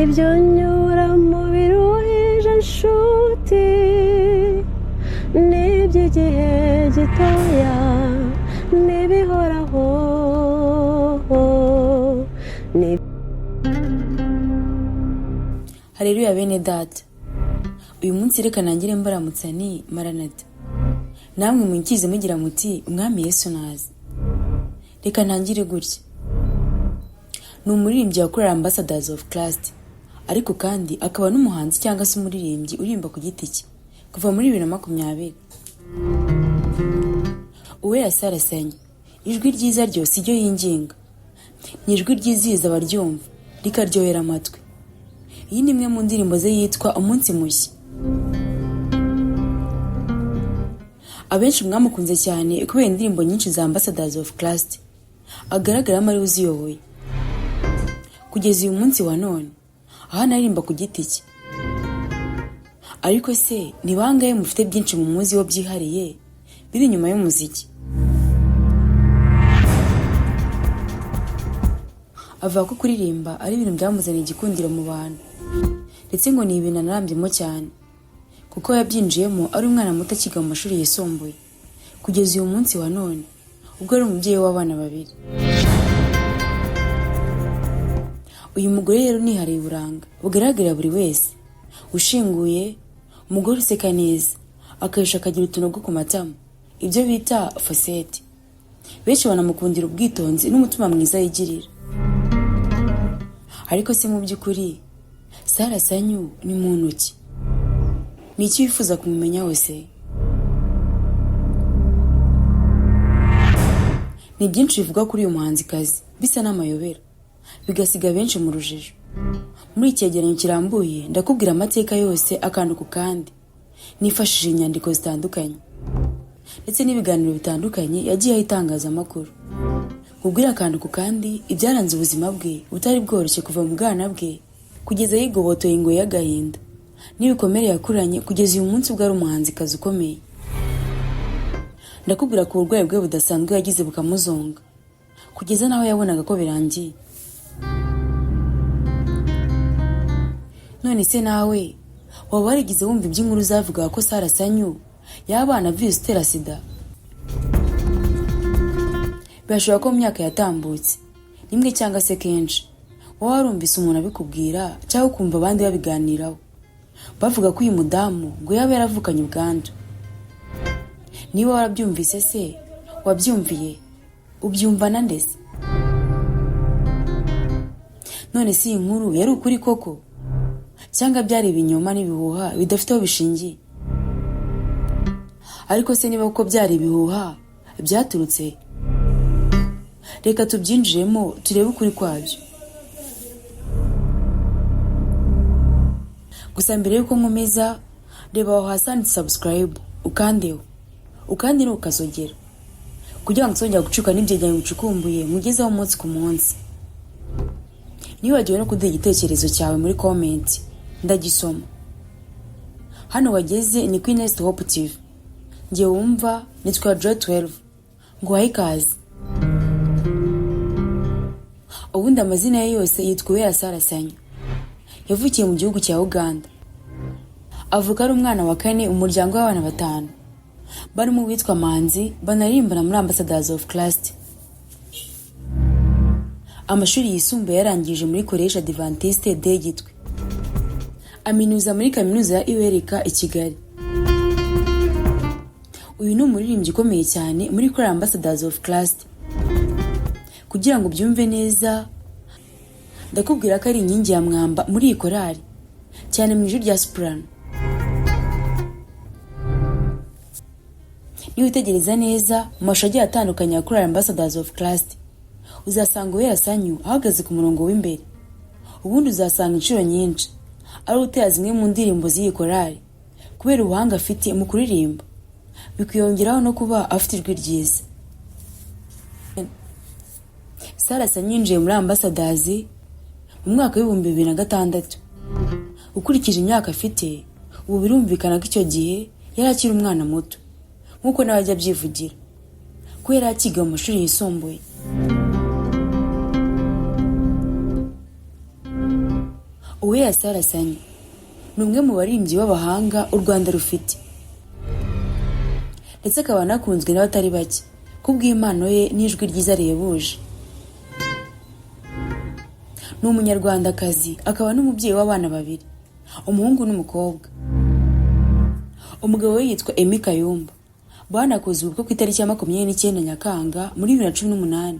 Ibyo nyuramo biruhije nshuti, n'iby'igihe gitoya n'ibihoraho ni Hareruya bene data. Uyu munsi reka nangire mbaramutsa ni maranata. Namwe munkize mugira muti umwami Yesu naza. Reka ntangire gutya. Ni umuririmbyi wakorera Ambassadors of Christ, ariko kandi akaba n'umuhanzi cyangwa se umuririmbyi uririmba ku giti cye kuva muri 2020. Uwera Sarah Sanyu, ijwi ryiza ryose iryo yinginga ni ijwi ryizihiza abaryumva, rikaryohera amatwi. Iyi ni imwe mu ndirimbo ze yitwa Umunsi Mushya. Abenshi mwamukunze cyane kubera indirimbo nyinshi za Ambassadors of Christ agaragaramo ari we uziyoboye kugeza uyu munsi wa none, aho anaririmba ku giti cye. Ariko se ni bangahe mufite byinshi mu muzi wo byihariye biri inyuma y'umuziki? Avuga ko kuririmba ari ibintu byamuzaniye igikundiro mu bantu, ndetse ngo ni ibintu anarambyemo cyane kuko yabyinjiyemo ari umwana muto akiga mu mashuri yisumbuye kugeza uyu munsi wa none ubwo ari umubyeyi w'abana babiri. Uyu mugore rero nihariye uburanga bugaragarira buri wese, ushinguye, umugore useka neza, akayisha akagira utunogo ku matama, ibyo bita fosete. Benshi banamukundira ubwitonzi n'umutima mwiza yigirira. Ariko se mu by'ukuri Sarah Sanyu ni muntu ki? Ni iki wifuza kumumenya hose? Ni byinshi bivugwa kuri uyu muhanzikazi bisa n'amayobera, bigasiga benshi mu rujijo. Muri iki cyegeranyo kirambuye ndakubwira amateka yose akantu ku kandi, nifashishije inyandiko zitandukanye ndetse n'ibiganiro bitandukanye yagiye aha itangazamakuru. Nkubwire akantu ku kandi ibyaranze ubuzima bwe butari bworoshye kuva mu bwana bwe kugeza yigobotoye ingoyi y'agahinda n'ibikomere yakuranye kugeza uyu munsi ubwo ari umuhanzikazi ukomeye. Ndakubwira ku burwayi bwe budasanzwe yagize bukamuzonga kugeza n'aho yabonaga ko birangiye. None se nawe waba warigeze wumva iby'inkuru zavugaga ko Sarah Sanyu yabana virusi itera sida? Birashoboka ko mu myaka yatambutse rimwe cyangwa se kenshi waba warumvise umuntu abikubwira cyangwa ukumva abandi babiganiraho bavuga ko uyu mudamu ngo yaba yaravukanye ubwandu. Niba warabyumvise se wabyumviye ubyumva na ndetse? None si iyi nkuru yari ukuri koko cyangwa byari ibinyoma n'ibihuha bidafite aho bishingiye? Ariko se niba koko byari ibihuha byaturutse, reka tubyinjiremo turebe ukuri kwabyo. Gusa mbere y'uko nkomeza, reba aho hasi handitse subscribe ukandeho, ukandi ntukazogera kugira ngo utazongera gucikwa n'ibyegeranyo bicukumbuye nkugezeho umunsi ku munsi. Ntiwibagirwe no kuduha igitekerezo cyawe muri comment, ndagisoma. Hano wageze ni kuri Next Hope TV. Njye wumva nitwa Joy 12, nguhaye ikaze. Ubundi amazina ye yose yitwa Uwera Sarah Sanyu. Yavukiye mu gihugu cya Uganda. Avuka ari umwana wa kane mu muryango w'abana batanu, barimo uwitwa Manzi banaririmbana muri Ambassadors of Christ. Amashuri yisumbuye yarangije muri Collège Adventiste de Gitwe, aminuza muri kaminuza ya ULK i Kigali. Uyu ni umuririmbyi ukomeye cyane muri Choir Ambassadors of Christ. Kugira ngo ubyumve neza, ndakubwira ko ari inkingi ya mwamba muri iyi korali, cyane mu ijwi rya soprano. Niwitegereza neza mu mashusho agiye atandukanye ya Choir Ambassadors of Christ, uzasanga Uwera Sanyu ahagaze ku murongo w'imbere. Ubundi uzasanga inshuro nyinshi ari utera zimwe mu ndirimbo z'iyi korali kubera ubuhanga afite mu kuririmba, bikiyongeraho no kuba afite ijwi ryiza. Sarah Sanyu yinjiye muri Ambassadors mu mwaka w'2006. Ukurikije imyaka afite ubu, birumvikana ko icyo gihe yari akiri umwana muto, nk'uko nawe ajya abyivugira ko yari akiga mu mashuri yisumbuye. Uwera Sarah Sanyu ni umwe mu baririmbyi b'abahanga u Rwanda rufite, ndetse akaba anakunzwe n'abatari bake kubw'impano ye n'ijwi ryiza rihebuje. Ni umunyarwandakazi, akaba n'umubyeyi w'abana babiri, umuhungu n'umukobwa. Umugabo we yitwa Emmy Kayumba. Banakoze ubukwe ku itariki ya 29 Nyakanga muri 2018.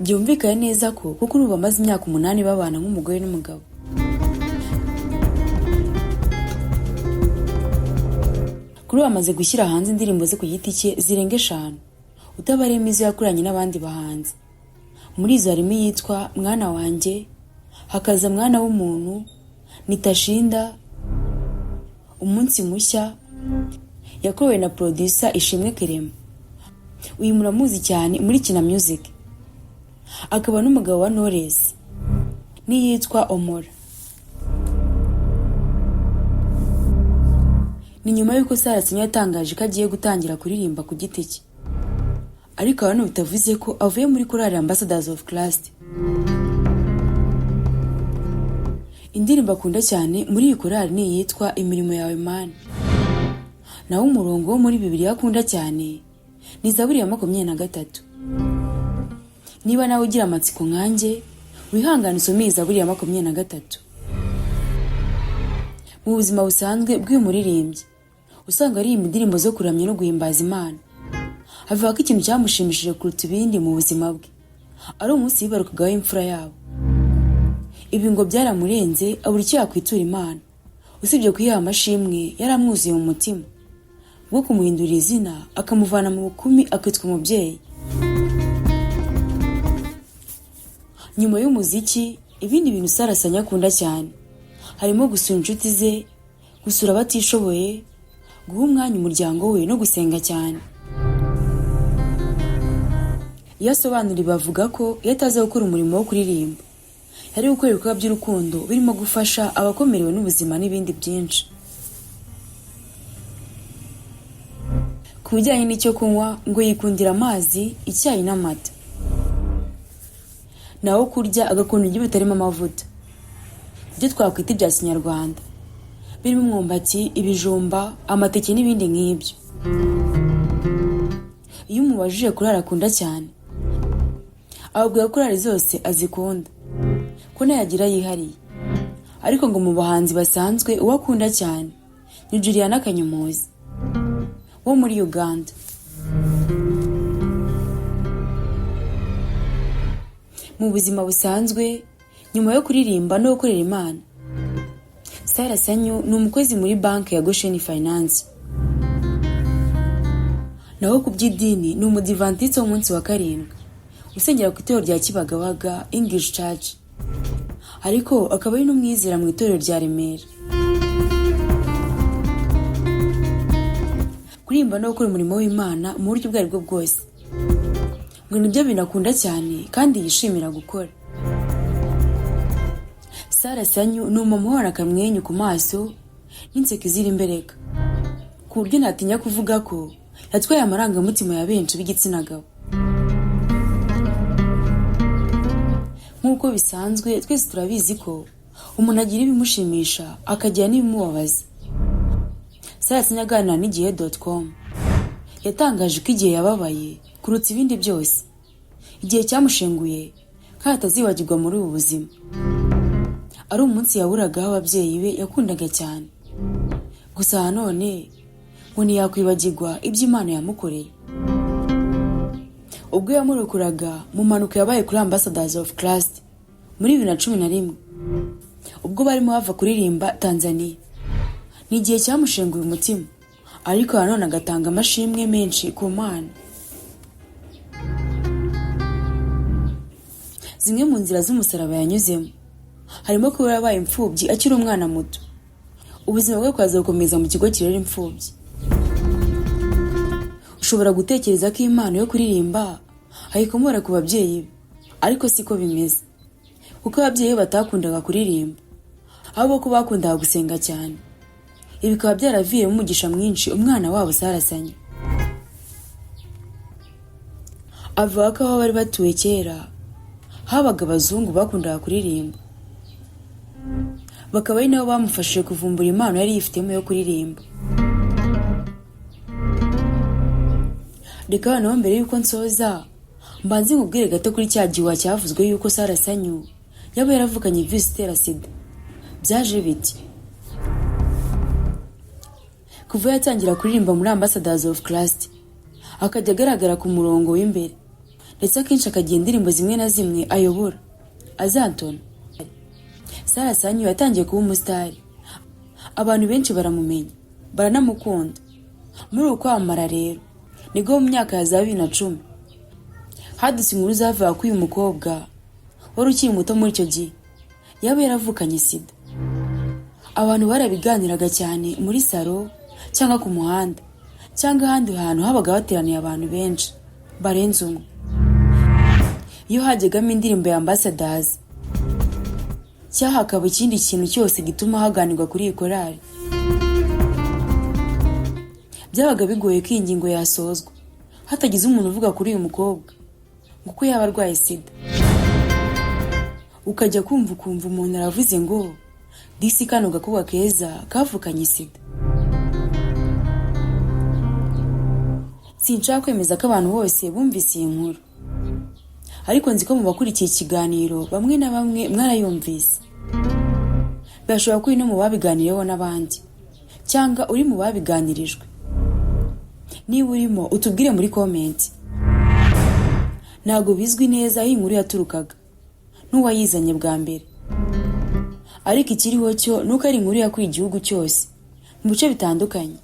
Byumvikane neza ko kuko ubu bamaze imyaka 8 babana nk'umugore n'umugabo. Kuri ubu amaze gushyira hanze indirimbo ze ku giti cye zirenga 5, utabarimo izo yakoranye n'abandi bahanzi. Muri izo harimo iyitwa Mwana Wanjye, hakaza Mwana w'Umuntu, Nitashinda, Umunsi Mushya, yakorewe na producer Ishimwe Clement. Uyu muramuzi cyane muri Kina Music, akaba n'umugabo wa Knowless, n'iyitwa Omora. Ni nyuma y'uko Sarah Sanyu yatangaje ko agiye gutangira kuririmba ku giti cye, ariko hano bitavuze ko avuye muri korali Ambassadors of Christ. Indirimbo akunda cyane muri iyi korali ni iyitwa Imirimo Yawe Mana. Naho umurongo wo muri Bibiliya akunda cyane ni Zaburi ya 23. Niba nawe ugira amatsiko nkanjye, wihangane usome iyi Zaburi ya 23. Mu buzima busanzwe bw'uyu muririmbyi, usanga aririmba indirimbo zo kuramya no guhimbaza Imana. Avuga ko ikintu cyamushimishije kuruta ibindi mu buzima bwe ari umunsi yibarukagaho imfura yabo. Ibi ngo byaramurenze, abura icyo yakwitura Imana usibye kuyiha amashimwe yari amwuzuye mu mutima bwo kumuhindurira izina, akamuvana mu bukumi akitwa umubyeyi. Nyuma y'umuziki, ibindi bintu Sarah Sanyu akunda cyane harimo gusura inshuti ze, gusura abatishoboye, guha umwanya umuryango we no gusenga cyane. Iyo asobanura bavuga ko iyo ataza gukora umurimo wo kuririmba, yari gukora ibikorwa by'urukundo birimo gufasha abakomerewe n'ubuzima n'ibindi byinshi. Ku bijyanye n'icyo kunywa, ngo yikundira amazi, icyayi n'amata. Naho kurya agakunda ibiryo bitarimo amavuta, ibyo twakwita ibya kinyarwanda birimo umwumbati, ibijumba, amateke n'ibindi nk'ibyo. Iyo umubajije kurara akunda cyane, ababwira ko korali zose azikunda, ko ntayagira yihariye, ariko ngo mu bahanzi basanzwe uwo akunda cyane ni Juliana Kanyomozi wo muri Uganda. Mu buzima busanzwe, nyuma yo kuririmba no gukorera Imana, Sarah Sanyu ni umukozi muri banki ya Goshen Finance. Naho ku by'idini ni umudivantiste w'umunsi wa 7, usengera ku itorero rya Kibagabaga English Church, ariko akaba ari n'umwizera mu itorero rya Remera. Kuririmba no gukora umurimo w'Imana mu buryo ubwo aribwo bwose ngo nibyo bintu akunda cyane kandi yishimira gukora. Sarah Sanyu ni umumama uhorana akamwenyu ku maso n'inseko izira imbereka, ku buryo ntatinya kuvuga ko yatwaye amarangamutima ya benshi b'igitsina gabo. Nk'uko bisanzwe twese turabizi ko umuntu agira ibimushimisha akagira n'ibimubabaza. Sarah Sanyu aganira n'igihe.com yatangaje ko igihe yababaye kuruta ibindi byose, igihe cyamushenguye kandi atazibagirwa muri ubu buzima, ari umunsi yaburagaho ababyeyi be yakundaga cyane. Gusa none ngo ntiyakwibagirwa ibyo Imana yamukoreye ubwo yamurokuraga mu mpanuka yabaye kuri Ambassadors of Christ muri 2011, ubwo barimo bava kuririmba Tanzania. Ni igihe cyamushenguye umutima, ariko nanone agatanga amashimwe menshi ku Mana. Zimwe mu nzira z'umusaraba yanyuzemo harimo kuba yarabaye imfubyi akiri umwana muto, ubuzima bwe bukaza gukomeza mu kigo kirera imfubyi. Ushobora gutekereza ko impano yo kuririmba ayikomora ku babyeyi be, ariko siko bimeze, kuko ababyeyi be batakundaga kuririmba, ahubwo ko bakundaga gusenga cyane. Ibi bikaba byaraviyemo umugisha mwinshi umwana wabo Sarah Sanyu. Avuga ko aho bari batuye kera habaga abazungu bakundaga kuririmba. bakaba ari nabo bamufashije kuvumbura impano yari yifitemo yo kuririmba. Reka noneho mbere y'uko nsoza mbanze nkubwire gato kuri cya gihuha cyavuzwe yuko Sarah Sanyu yaba yaravukanye virusi itera sida. Byaje biti? Kuva yatangira kuririmba muri Ambassadors of Christ, akajya agaragara ku murongo w'imbere, ndetse akenshi akagira indirimbo zimwe na zimwe ayobora azantona, Sarah Sanyu yatangiye kuba umusitari, abantu benshi baramumenya, baranamukunda. Muri uku kwamamara rero nibwo mu myaka ya za 2010 hadutse inkuru zavuga ko uyu mukobwa wari ukiri muto muri icyo gihe yaba yaravukanye sida. Abantu barabiganiraga cyane muri salo cyangwa ku muhanda cyangwa ahandi hantu habaga hateraniye abantu benshi barenze umwe. Iyo hajyagamo indirimbo ya Ambassadors cyangwa hakaba ikindi kintu cyose gituma haganirwa kuri iyi korali, byabaga bigoye ko iyi ngingo yasozwa hatagize umuntu uvuga kuri uyu mukobwa ngo uko yaba arwaye sida. Ukajya kumva ukumva umuntu aravuze ngo disi kano gakobwa keza kavukanye sida. Sinshaka kwemeza ko abantu bose bumvise iyi nkuru, ariko nzi ko mu bakurikiye ikiganiro bamwe na bamwe mwarayumvise. Birashoboka ko uri no mu babiganiriyeho n'abandi, cyangwa uri mu babiganirijwe. Niba urimo utubwire muri komenti. Ntabwo bizwi neza aho iyi nkuru yaturukaga n'uwayizanye bwa mbere, ariko ikiriho cyo ni uko ari inkuru yakwiye igihugu cyose mu bice bitandukanye.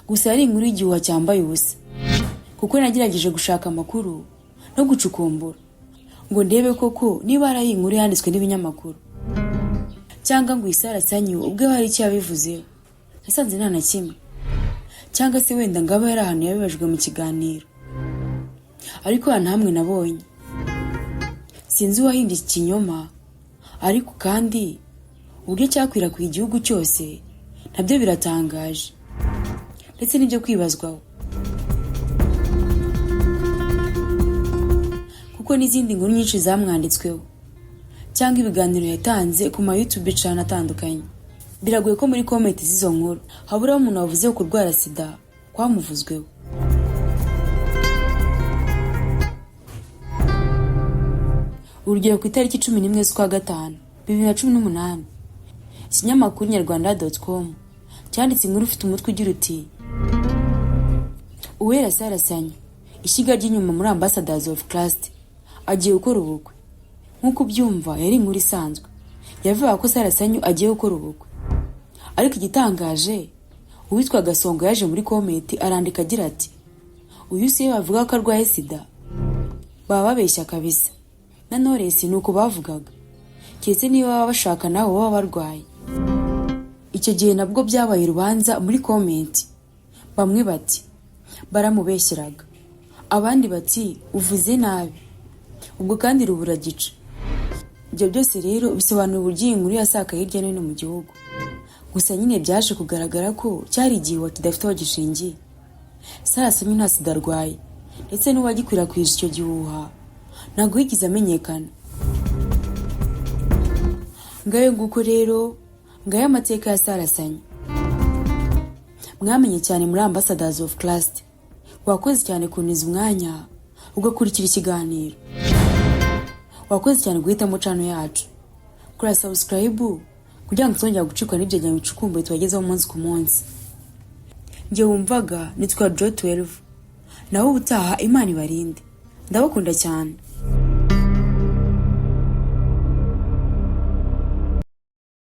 Gusa yari inkuru y'igihuha cyambaye ubusa, kuko nagerageje gushaka amakuru no gucukumbura ngo ndebe koko niba hari iyi nkuru yanditswe n'ibinyamakuru cyangwa ngo iyi Sarah Sanyu ubwe hari icyo yabivuzeho. Nasanze nta na kimwe, cyangwa se wenda ngo abe yari ahantu yabibajwe mu kiganiro, ariko nta hamwe nabonye. Sinzi uwahimbye iki kinyoma, ariko kandi uburyo cyakwirakwiye igihugu cyose nabyo biratangaje ndetse n'ibyo kwibazwaho, kuko n'izindi nkuru nyinshi zamwanditsweho cyangwa ibiganiro yatanze ku ma YouTube channel atandukanye. Biragoye ko muri komenti z'izo nkuru haburaho umuntu wavuze ko kurwara sida kwamuvuzweho. Urugero, ku itariki 11 z'ukwa gatanu 2018, ikinyamakuru nyarwanda.com cyanditse inkuru ifite umutwe ugira uti: Uwera Sarah Sanyu, ishyiga ry'inyuma muri Ambassadors of Christ, agiye gukora ubukwe. Nk'uko ubyumva yari inkuru isanzwe, yavugaga ko Sarah Sanyu agiye gukora ubukwe. Ariko igitangaje, uwitwa Gasongo yaje muri komenti arandika agira ati: uyu si we bavuga ko arwaye sida, baba babeshya kabisa. Na Knowless ni uko bavugaga, keretse niba baba bashaka nawe baba barwaye. Icyo gihe nabwo byabaye urubanza muri komenti, bamwe bati baramubeshyeraga, abandi bati uvuze nabi, ubwo kandi rubura gica. Ibyo byose rero bisobanura uburyo iyi nkuru yasakaye hirya no hino mu gihugu. Gusa nyine byaje kugaragara ko cyari igihuha kidafite aho gishingiye. Sarah Sanyu nta sida arwaye, ndetse n'uwagikwirakwije icyo gihuha ntabwo yigeze amenyekana. Ngayo nguko rero, ngayo amateka ya Sarah Sanyu mwamenye cyane muri Ambassadors of Christ. Wakoze cyane kuniza umwanya ugakurikira ikiganiro, wakoze cyane guhitamo channel yacu, kora subscribe kugira ngo utongera gucikwa n'ibyegeranyo bicukumbuye tubagezaho umunsi ku munsi. Njye wumvaga nitwa Joe 12, naho ubutaha Imana ibarinde, ndabakunda cyane.